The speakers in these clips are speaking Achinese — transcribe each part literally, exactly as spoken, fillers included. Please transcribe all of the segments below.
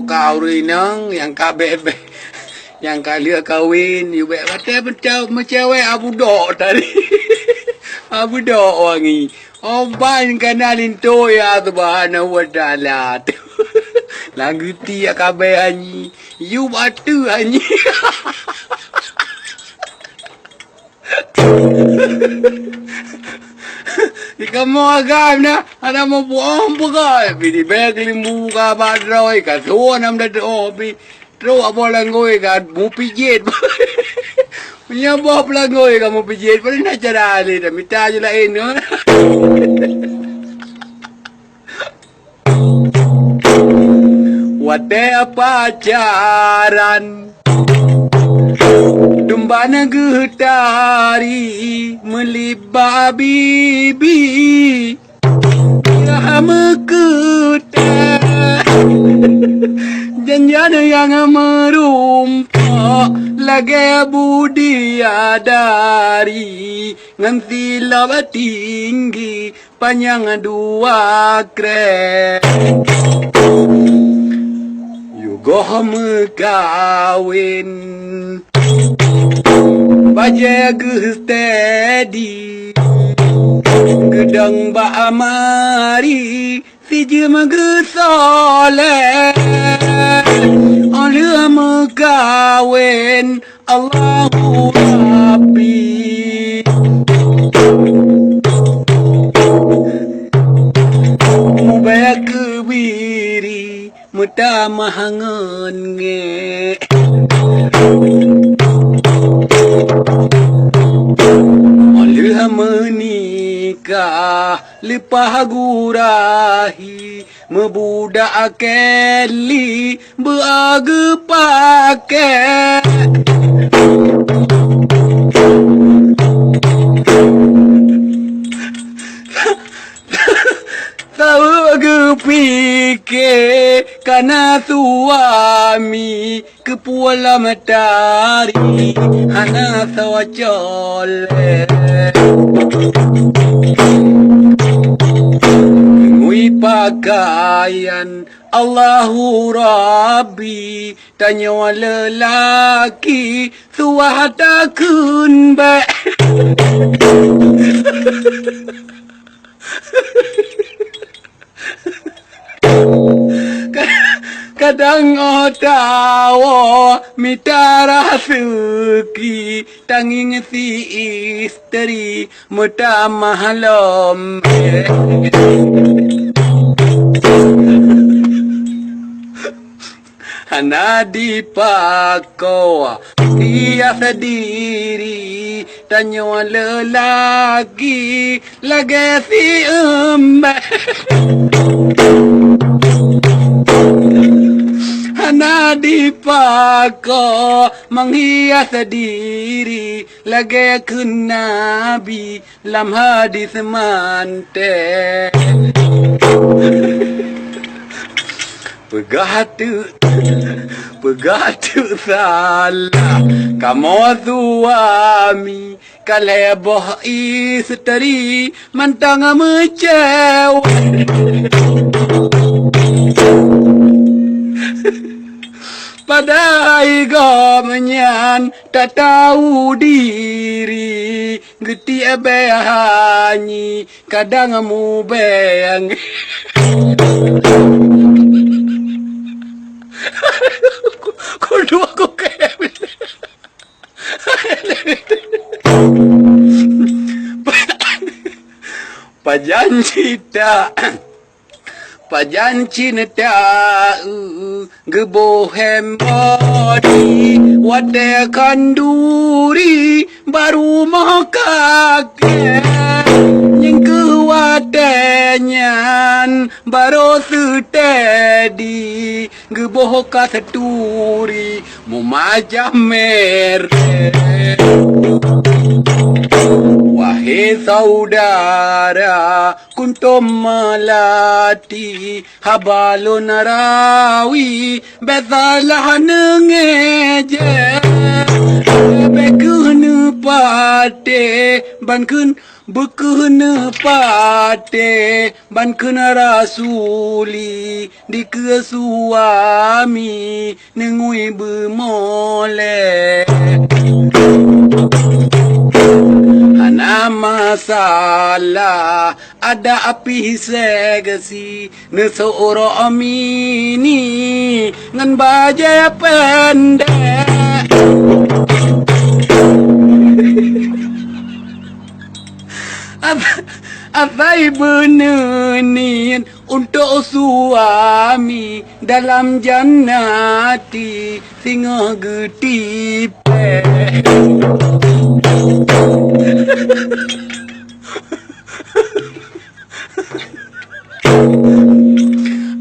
Ka ureueng inong nyang ka bèk-bèk, nyang ka lheueh kawen, yue bèk watèe meucewek abudok tadi. Abudok wangi. Oban kana linto ya Subhanahu wa Ta'ala. Lam geuti ya kabèh hanyi. Yue bak teuk hanyi. Di kamoe agam na, hana meupu'oh peugah, bini bèk limbu ka ba droe, ka suah nam da teu'oh pi, trok abah langgoi ka mupijét. Meunyoe boh peulangoi ka mupijét, paléng na cara lé, dah mita ju laén. Watèe pacaran, dumba na geutari, meulibak bibi, ya meukeutah. Jan-jan nyang meurumpok, lagèe budi adari, ngon silop tinggi, panyang dua krek. Yue goh meukawen, bajèe geuh steady, geudong bak amari, sijeuem geusolek. Óh lheueh meukawen, Allahu Rabbi, mubèe keubiri, meutamah ngon ngèk. Óh lheueh meunikah, leupah gurahi, meubudak Kelly beu geupakèk. Saweue geupike kana suami, keupeue lam tari hana soe colek. Ngui pakaian Allahu Rabbi, tanyoe leulaki suah takheun bèk. Kadang óh tawoe mita raseuki, tangieng si istri meutamah lom. Hana dipakoe hias diri, tanyoe leulaki lagèe si eumbèe. Hana dipakoe meuhias diri lagèe kheun Nabi lam hadis mantong. Peugah teuk, peugah teuk salah kamoe suami, ka lhèe boh istri mantong meucewek. Padahai gobnyan tatau diri, geutiek bèe hanyi, kadang mubèe. Kudu aku kèe. Pajan cit ta, pajan cit ta, eu, geuboh hembodi watèe khanduri baru moh kakèe. Nyang keu watèe nyan barô seutedi geuboh kasturi meumajah merek. Wahé saudara, kuntom meulati haba lôn rawi, bèk salah neungèe jeuet, bèk kheueh neup- Patéh ban kheun, beu keuh neupatéh ban kheun rasuli dikeue suami neungui beumolée. Hana masalah, adak pih seksi, neuseurok mini ngon bajée pendek. Asai beuneunin untuk suami dalam jannati singoh geutipée.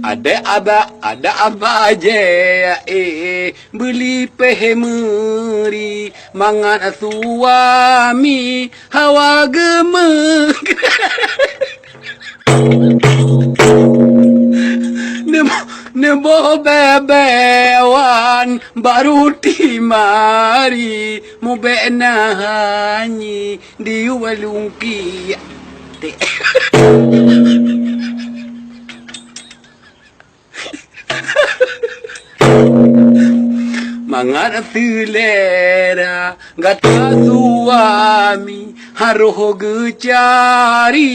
Adak abah, adak abah jeh, eh, beuli péh meuri mangat suami hawa geumeugreh. Neuboh, neuboh bée-bée wan bak ruti mari, mubék na hanyi diyue lungkiek. Mangat seulera gata suami harôh geucari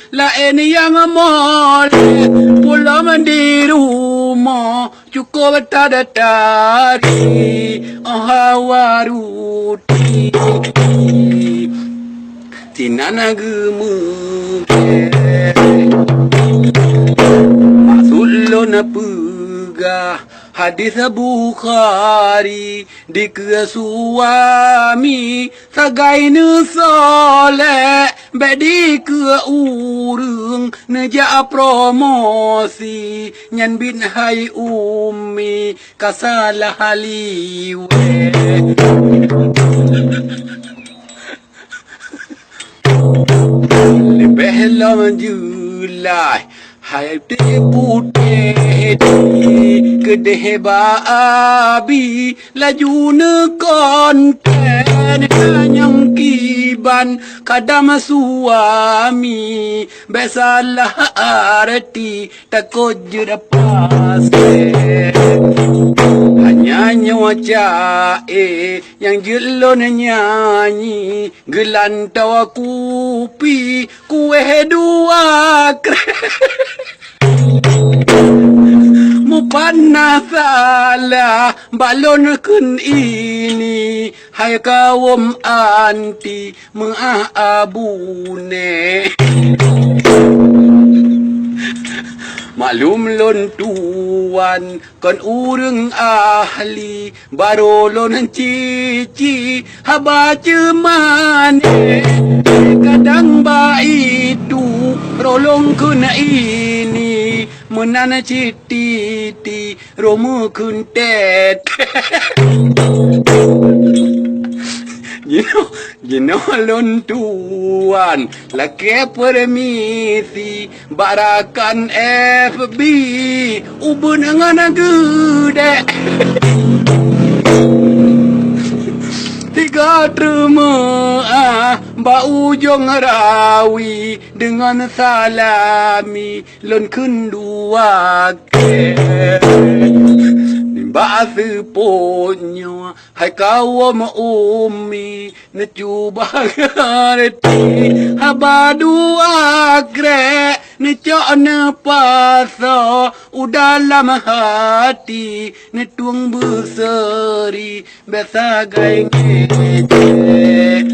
laén nyang moleh, peulom di rumoh cukôp that-that tari, oh hawa ruti. Sinan geumeugreh. Maksud lôn peugah hadis Bukhari, dikeue suami sagai neusoleh, bék dikeue ureuëng neujak promosi, nyan biet hai umi ka salah liwée. Leubeh lom jeulaih hai putéh di keudeh bak abi, laju neukonten nyang kiban kadam suami, bék salah areuti takot jeuet paséh. Hanya nyoe ca'e nyang jeuet lôn nyanyi, geulantoe kupi kuéh dua krek. Mupat na salah bak lôn kheun ini, hai kawom anti meu'ah abune. Maklum lôn tuan kon ureuëng ahli, barô lôn cici haba ceumané. Kadang bak itu rolong kheun ini, meunan cit titi roh meukeuntet. Jinoe, jinoe lôn tuan lakée peuremisi bak rakan F B ubeut ngon geudek. Tiga teuma ah bak ujong rawi deungon salami. Lôn kheun dua krek. Nibak seupôt nyoe hai kawom umi, neucuba ngareuti haba dua krek, neucok neupasoe u dalam hati, neutueng beuseuri bék sagai ngejek.